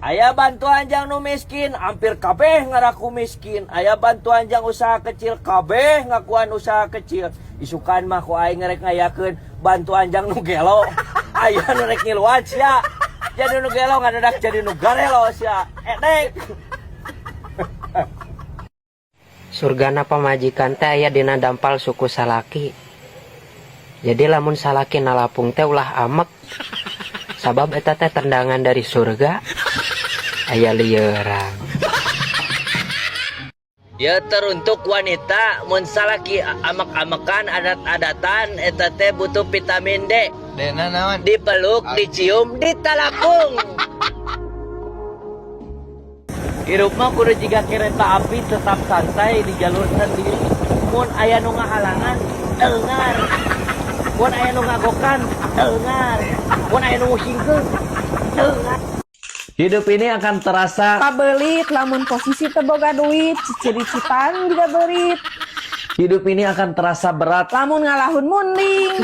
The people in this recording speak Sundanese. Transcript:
Aya bantuan jang nu miskin, hampir kabeh ngaraku miskin. Aya bantuan jang usaha kecil, kabeh ngakuan usaha kecil. Isukan mah ku aing ngerek ngayakeun bantuan jang nu gelo. Aya nu rek ngiluan sia. Jadi nu gelo ngadadak jadi nu garelo sia. Edek. Surgana pamajikan teh aya dina dampal suku salaki. Jadi lamun salaki nalapung teh ulah amek. Sabab eta teh tendangan dari surga. Aya lieuran. Ya, teruntuk wanita, mun salaki amek-amekan, adat-adatan, eta teh butuh vitamin D. Dena naon? Dipeluk, dicium, ditalapung. Hirup mah kudu jiga kereta api, tetap santai di jalur sendiri. Mun aya nu ngahalangan, dengar. Mun aya nu ngagokan, dengar. Mun aya nu musingkeun, dengar. Hidup ini akan terasa Pabelit lamun posisi teu boga duit, ciciricitan juga berit. Hidup ini akan terasa berat lamun ngalahun munding.